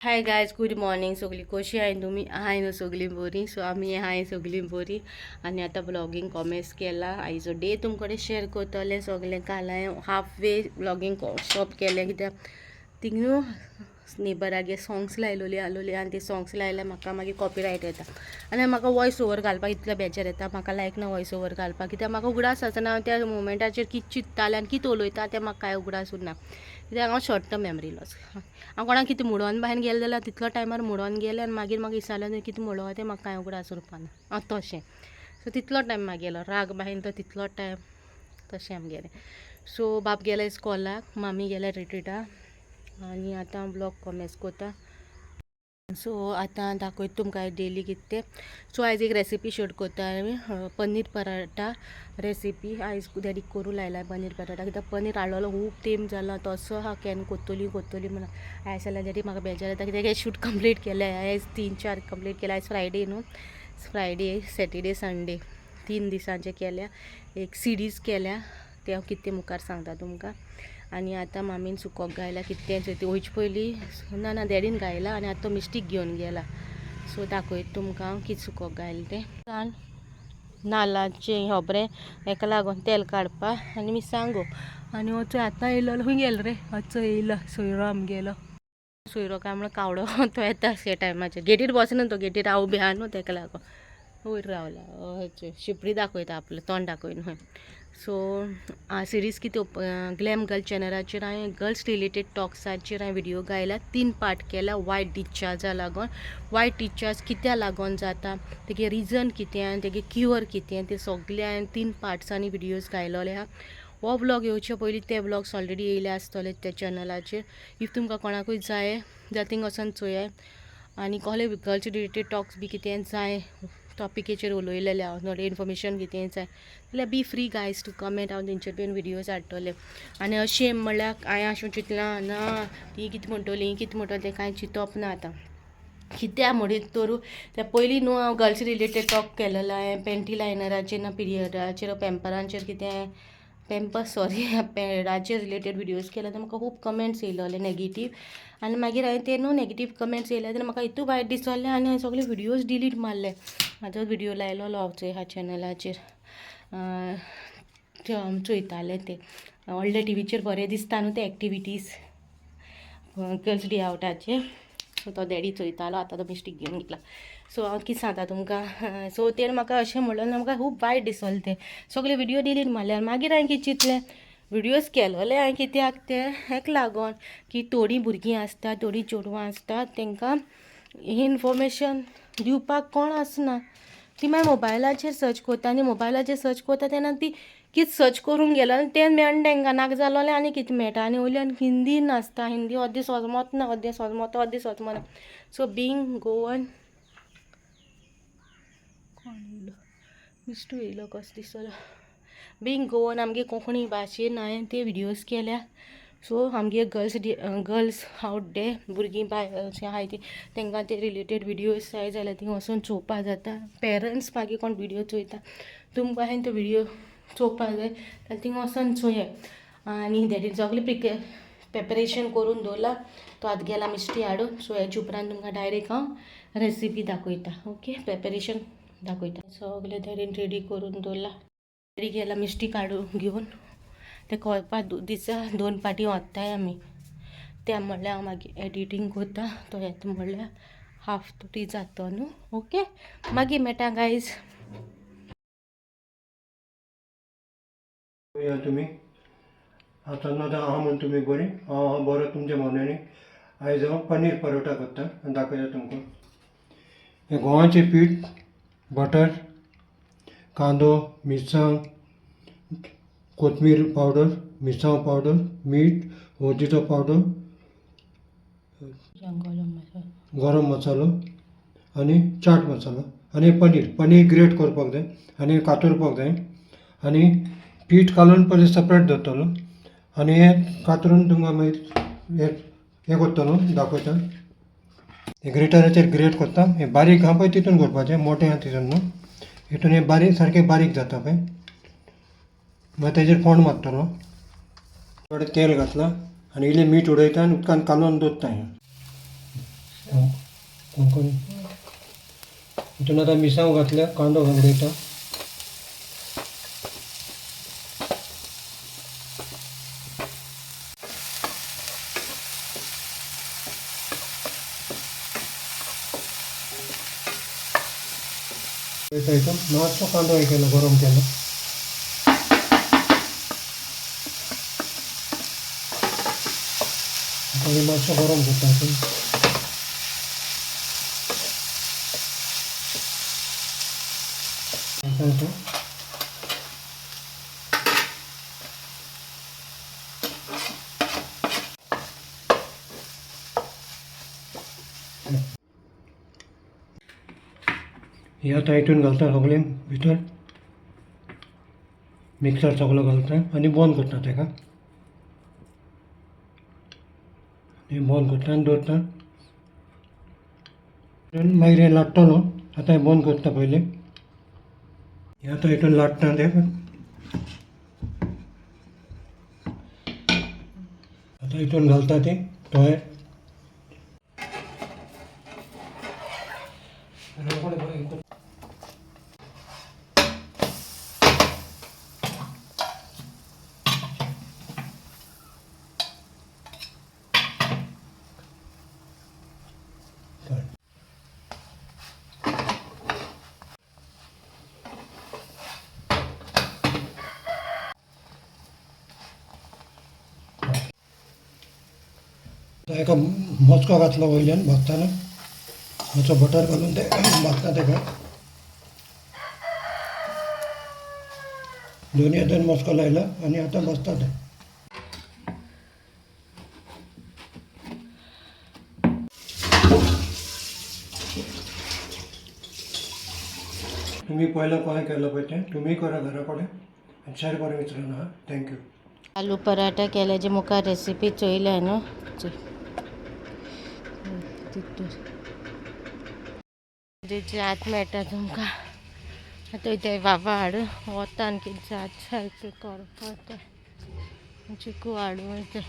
Hi guys, good morning. सगळीं कशी आहाय तुमी? आहाय न्हू सगळीं बरी? सो आमी आहाय सगळीं बरी. आनी आतां व्लॉगींग कॉमेस केला. आयचो डे तुमकडे शेअर करतलें सगळें. काल हांवें हाफ वे व्लॉगींग स्टॉप केलें, कित्याक थिंग न्हू नेबरागे सोंग्स लायलोली आसलोली आनी ते सोंग्स लायल्यार म्हाका मागीर कॉपीरायट येता आनी म्हाका वॉयस ओवर घालपाक इतलो बेजार येता. म्हाका लायक ना वॉयस ओवर घालपाक, कित्याक म्हाका उगडास आसना हांव त्या मोमेंटाचेर कितें चिंत्तालें आनी कितें उलयता तें म्हाका कांय उगडास उरना, कित्याक हांव शॉर्ट टर्म मेमरी लॉस. हांव कोणाक कितें म्हणोन भायर गेलें जाल्यार तितलो टायमार म्हणोन गेलें आनी मागीर म्हाका विचारलें कितें म्हणलो तें म्हाका कांय उगडास उरपाना हांव तशें. सो तितलो टायम मागेलो राग बायन तो तितलो टायम तशें आमगेलें. सो बाब गेले इस्कॉलाक, मामी गेल्या रिट्रिटा आनी आतां हांव ब्लॉग कॉमेस कोता. सो आतां दाखयता तुमकां डेली कितें तें. सो आयज एक रेसिपी शूट कोत्ता आमी, पनीर पराठा रेसिपी. आयज डॅडीक करूं लायला पनीर पराठा, कित्याक पनीर हाडलेलो खूब तेंप जाला, तसो आहा केन्ना कोत्तोली कोत्तोली म्हणून. आयज जाल्यार डॅडी म्हाका बेजार येता, कित्याक हे शूट कंप्लीट केलें आयज, 3-4 कंप्लीट केलें. आयज फ्रायडे न्हू, फ्रायडे सॅटर्डे संडे 3 दिसांचे केल्या, एक सिरीज केल्या. तें हांव कितें मुखार सांगता तुमकां. आनी आतां मामीन सुकोक गायला कितें तें वयचे पयलीं, ना ना डॅडीन गायला आनी आतां तो मिस्टीक घेवन गेला. सो दाखयता तुमकां हांव कितें सुकोक गायलें तें. नाल्लाचें खोबरें हेका लागून तेल काडपाक आनी मिरसांगो. आनी हो चोय आतां येयलो, खंय गेलो रे? हो चोय येयलो सोयरो आमगेलो. सोयरो काय म्हणल्यार कावडो, तो येता अशे टायमाचेर. गेटीर बसना तो, गेटीर हांव उबें आहा न्हू तेका लागून वयर रावला. हय चोय शिपडी दाखयता आपलें तोंड दाखयन. हय, सो सिरीज कितें ग्लॅम गर्ल चॅनलाचेर हांवें गर्ल्स रिलेटेड टॉक्साचेर हांवें व्हिडियो गायला, 3 पार्ट केला. वायट डिस्चार्जा लागून, वायट डिस्चार्ज कित्या लागून जाता, तेगे रिजन कितें आनी तेगे क्युअर कितें, तें सगळें हांवें 3 पार्ट्सांनी व्हिडियोज गायलोले आहा. हो व्लॉग येवचे पयलीं ते व्लॉग्स ऑलरेडी येयले आसतले त्या चॅनलाचेर. If तुमकां कोणाकूय जाय जाल्यार थिंग वचोन चोयात. आनी कहले गर्ल्स रिलेटेड टॉक्स बी कितें जाय, टॉपिकेचेर उलयलेलें हांव, थोडें इन्फॉर्मेशन कितें जाय जाल्यार be free guys to comment. हांव तेंचेर बीन व्हिडियोज हाडटलें. आनी अशें म्हणल्यार हांवें अशें चिंतलां ना ती कितें म्हणटली कितें म्हणटली तें कांय चिंतप ना आतां, कित्याक म्हणीत तर त्या पयलीं न्हू हांव गर्ल्स रिलेटेड टॉक केलेलो हांवें पेंटी लायनराचेर ना पिरियडाचेर पेम्परांचेर कितें पेम्पर्स सॉरी पॅडाचेर रिलेटेड व्हिडियोज केले तेन्ना म्हाका खूब कमेंट्स येयलोले नेगेटीव. आनी मागीर हांवें ते न्हू नेगेटीव कमेंट्स येयले तेन्ना म्हाका इतू वायट दिसलें आनी हांवें सगळे व्हिडियोज डिलीट मारले. म्हाजो व्हिडियो लायलोलो हांव चोय ह्या चॅनलाचेर चोयतालें ते व्हडले टिवीचेर बरें दिसता न्हू ते एक्टिविटीज गर्ल्स डे आवटाचे. सो तो डॅडी चोयतालो, आतां तो मिस्टीक घेवन गेला. सो हांव कितें सांगता तुमकां, सो तेणें म्हाका अशें म्हणलें, म्हाका खूब वायट दिसलें तें. सगळे व्हिडियो डिलीट मारले आनी मागीर हांवें कितें चिंतलें, व्हिडियोज केलोले हांवें कित्याक ते हेका लागून की थोडीं भुरगीं आसता, थोडीं चेडवां आसता, तांकां इन्फॉर्मेशन दिवपाक कोण आसना. ती मागीर मोबायलाचेर सर्च करता आनी मोबायलाचेर सर्च करता तेन्ना ती कितें सर्च करूंक गेलो आनी तें मेळना तांकां, नाका जालोलें आनी कितें मेळटा. आनी वयल्यान हिंदी नासता, हिंदी अर्दें समजत ना, अर्दें समजता अर्दें समजना. सो बींग गोवन कोण येयलो, मिस्टू येयलो कसो दिसलो. बींग गोवन आमगे कोंकणी भाशेन हांवें ते व्हिडियोज केल्या. सो आमगे गर्ल्स गर्ल्स आवट डे भुरगीं बायल अशें आहाय ती तांकां ते रिलेटेड व्हिडियोज जाय जाल्यार थंय वचोन चोवपा जाता. पेरंट्स मागीर कोण व्हिडियो चोयता, तुमकां हांवें तो व्हिडियो चोवपा जाय जाल्यार थिंग वचोन चोयात. आनी डॅडीन सगळें प्रिपेरेशन करून दवरलां, तो आतां गेला मिश्टी हाडून. सो हेच्या उपरांत तुमकां डायरेक्ट हांव रेसिपी दाखयता. ओके, प्रिपेरेशन दाखयता. सगळें डॅडीन रेडी करून दवरलां. डॅडी गेला मिश्टी काडून घेवन, ते कोळपा दिसा 2 पाटी वताय आमी. त्या म्हणल्यार हांव मागीर एडिटींग करता, तो येता म्हणल्यार हाफ थ्री जाता न्हू. ओके, मागीर मेळटा गायज. तुमी आतां ना आहा म्हूण तुमी बरी, हांव आहा बरो तुमच्या मोन्यांनी. आयज हांव पनीर परोठा करता आनी दाखयता तुमकां. हें गंवाचें पीठ, बटर, कांदो, मिरसांग, कोथमीर पावडर, मिरसांग पावडर, मीठ, हळदीचो पावडर, गरम मसालो आनी चाट मसालो आनी पनीर. पनीर ग्रेट करपाक जाय आनी कातरपाक जाय आनी पीठ कालोवन पयलीं सेपरेट दवरतलो आनी हें कातरून तुमकां मागीर हें करतलो, दाखयता. हें ग्रेटराचेर ग्रेट करता. हें बारीक आहा पळय तितून करपाचें, मोटें आहा तितून न्हू. हितून हें बारीक सारकें बारीक जाता पळय. मागीर तेजेर फोण मारतलो. थोडें तेल घातलां आनी इल्लें मीठ उडयता आनी उदकान कालोवन दवरता हें. कोंकणी हितून आतां मिरसांगो घातल्या, कांदो उडयता. हितून मातसो कांदो हे केलो, गरम केलो. आतां हे मातसो गरम करता हितून. आतां हितून हे आतां हितून घालता सगळें भितर, मिक्सर सगलो घालता आनी बंद करता तेका. आनी बंद करता आनी दवरता. मागीर हें लाट्टलो. आतां हें बंद करता पयलीं. हें आतां हितून लाट्टा तें. आतां हितून घालता तें तोयर. एका मचको घातलो वयल्यान भाजताना, मातसो बटर घालून ते भाजता तेका. दोनी हातान मस्को लायला आनी आतां भाजता ते. तुमी पयलें कशें केलां पळय तें तुमी करा घरा कडेन आनी शेअर करूंक विसरू नाका. Thank you. आलू पराठा केल्याचे मुखार रेसिपी चोयल्या न्हू. जात मेळटा तुमकां. आतां ते बाबा हाडून वतान कितें जात सारकें करपा तें. चिकू हाडून ते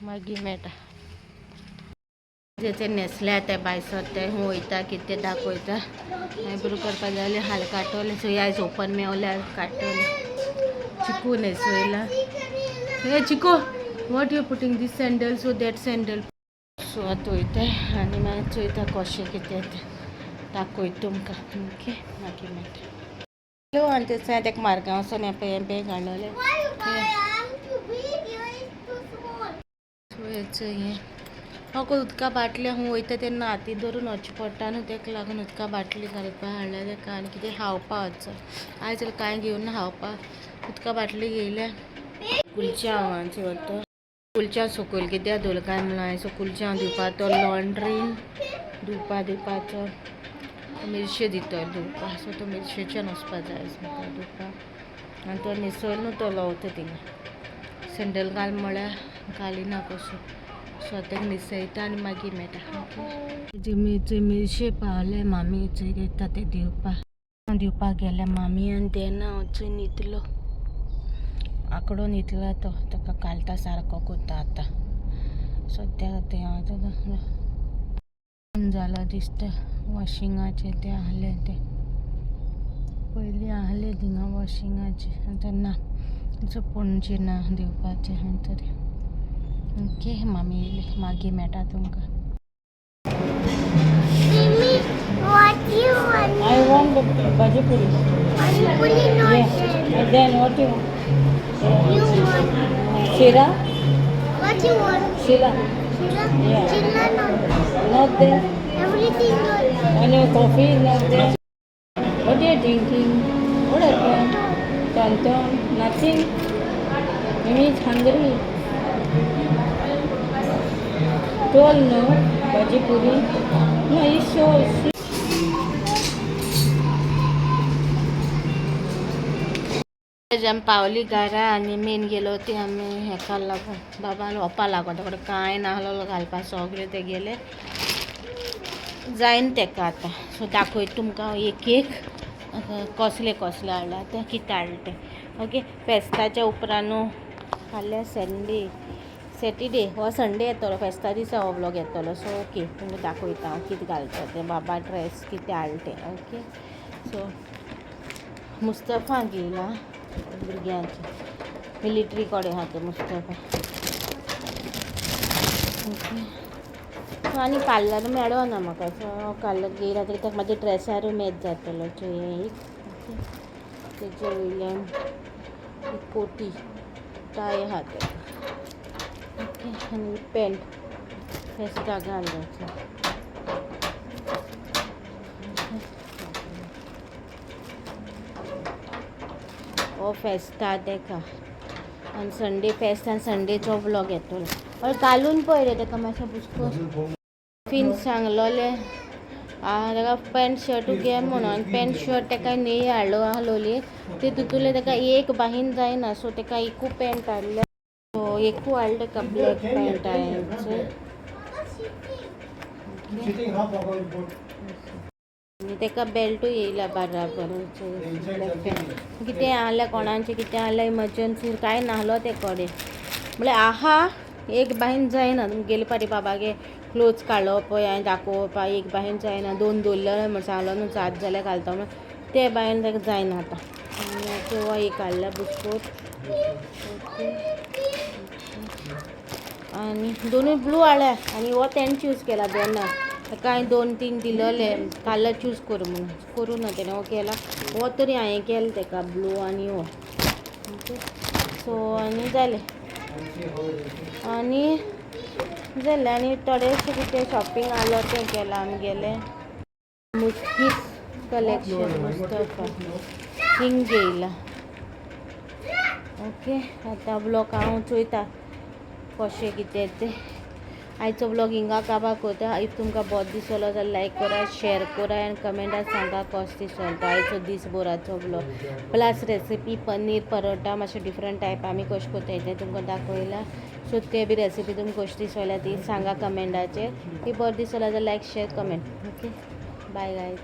मागीर मेळटा. तें न्हेसल्या ते बायसोत ते हूं वयता कितें दाखयता. मागीर बरो करपा जाल्यार हाल काडटलें. सो आयज ओपन मेवल्यार काडटलें. चिकू न्हेसयला. हे Chiku, what you putting this sandal? So that sandal. So आतां वयता आनी मागीर चोयता कशें कितें तें, दाखयता तुमकां. ओके, मागीर मेळटा. हॅलो. आनी तें तेका मार्गां वचोन हें पळय हें बॅग हाडलेलें. सो हें हें म्हाका उदका बाटली. हांव वयता तेन्ना हातीन धरून वचचें पडटा न्हू, तेका लागून उदका बाटली घालपा हाडल्या तेका. आनी कितें खावपा वचो आयज जाल्यार कांय घेवन ना खावपा, उदका बाटली घेयल्या. कुलच्या हांव वता. कुलच्या सकयल कित्याक दवरलें काय म्हणून हांवें. सो कुलच्या दिवपा तो लॉन्ड्रीन धुवपा दिवपाचो, मिरशे दितलो धुवपा. सो तो मिरशेच्यान वचपा जाय म्हाका धुवपा. आनी तो न्हेसयलो न्हू, तो लवता थिंगा. सँडल घाल म्हळ्यार घालिना कसो. सो ताका न्हेसयता आनी मागीर मेळटा. ओके, मिरशे पावले. मामी चोय घेता ते दिवपा. दिवपाक गेल्या मामी आनी तेन्ना हांव चोय न्हिदलो, आकडो न्हिदला तो. ताका कालता सारको कोत्ता. आतां सद्याक तें आतां जाला दिसता. वॉशिंगाचें तें आहलें, तें पयलीं आहलें थिंगा वॉशिंगाचें, आतां ना. पणजे ना दिवपाचें खंय तरी. ओके, मामी येयली, मागीर मेळटा तुमकां. What you want? I want bhaji puri. Bhaji puri not there. And then what you want? You want? Shira? What you want? Shira. Chilla? Yeah. Chilla not. Not there. Everything not there. And your coffee is not there. What are you drinking? What happened? Tonton? Nothing. Mimi is hungry. Told no. Bhaji puri. No, it's so. आमी पावली घरा आनी main गेलो ती आमी हेका लागून बाबान वोपा लागून. तेका कांय नासलेलो घालपाक, सगळें ते गेले जायन तेका आतां. सो दाखयता तुमकां एक एक कसले कसले हाडला तें, कितें हाडलें तें. ओके, फेस्ताच्या उपरांत फाल्यां संडे. सॅटरडे हो संडे येतलो, फेस्ता दिसा हो व्लॉग येतलो. सो ओके, तुमकां दाखयता हांव कितें घालता तें, बाबा ड्रेस कितें हाडलें तें. ओके, सो मुस्तफा घेयला भुरग्यांचे, मिलिट्री कडेन आहा ते मुस्तफा. ओके, सो आनी पार्लर मेळना म्हाका, सो हांव कालर घेयला तरी ताका म्हाज्या ड्रेसारूय मॅच जातलो. चोय एक, ओके, तेजे वयल्यान एक कोटी टाय आहा तेका. ओके, आनी पॅन्ट फेस्ताक घालपाचें. हो फेस्ता तेका आनी संडे फेस्त आनी संडेचो व्लॉग येतलो. हय, घालून पळय रे तेका मातशें बुसकोस फिन सांगलोलें ताका पॅन्ट शर्टू घे म्हणून. पॅन्ट शर्ट तेका न्ही हाडलो आहलोली, ते तितूंतले तेका एक बाहीन जायना, सो तेका एकू पॅन्ट हाडले. सो एकू हाडले तेका ब्लॅक पॅन्ट हांयें. Sitting half about boat. आनी तेका बेल्टूय येयला बराबर. ब्लॅक पॅन्ट कितें आहलें कोणाचें कितें आहलें इमर्जन्सी, कांय नाहलो ते कडेन म्हळ्यार आहा एक बाहीन जायना. गेले फाटी बाबागे क्लोथ काडलो पळय हांवें दाखोवपा, एक बाहीन जायना, दोन दवरलेले म्हण सांगलो न्हू, सात जाल्यार घालता म्हणून, ते बायन ताका जायना आतां. आनी आतां हो एक हाडला बुस्कोट. ओके, आनी दोनूय ब्लू हाडल्या आनी हो तेणें चूज केला दोना. ताका हांवें दोन तीन दिलोले कलर चूज कर म्हणून, करूं ना तेणें, हो केला हो तरी हांवें केलो तेका ब्लू आनी हो. ओके, सो आनी जालें, आनी जालें. आनी थोडेशें कितें शॉपिंग आहलो तें केलां आमगेलें. मुस्कीस कलेक्शन मुस्तफा हिंग घेयला. ओके, आतां व्लॉग हांव चोयता कशें कितें तें. आयचो व्लॉग हिंगा काबार करता. If तुमकां बरो दिसलो जाल्यार लायक करा, शेअर करा आनी कमेंटात सांगा कसो दिसलो तो आयचो दीसभराचो vlog. Plus recipe paneer paratha मातशें डिफरंट टायप आमी कशें करताय तें तुमकां दाखयलां. सो ते बी रेसिपी तुमकां कशी दिसल्या ती सांगा कमेंटाचेर. ती बरो दिसलो जाल्यार like, share, comment. Okay, bye guys.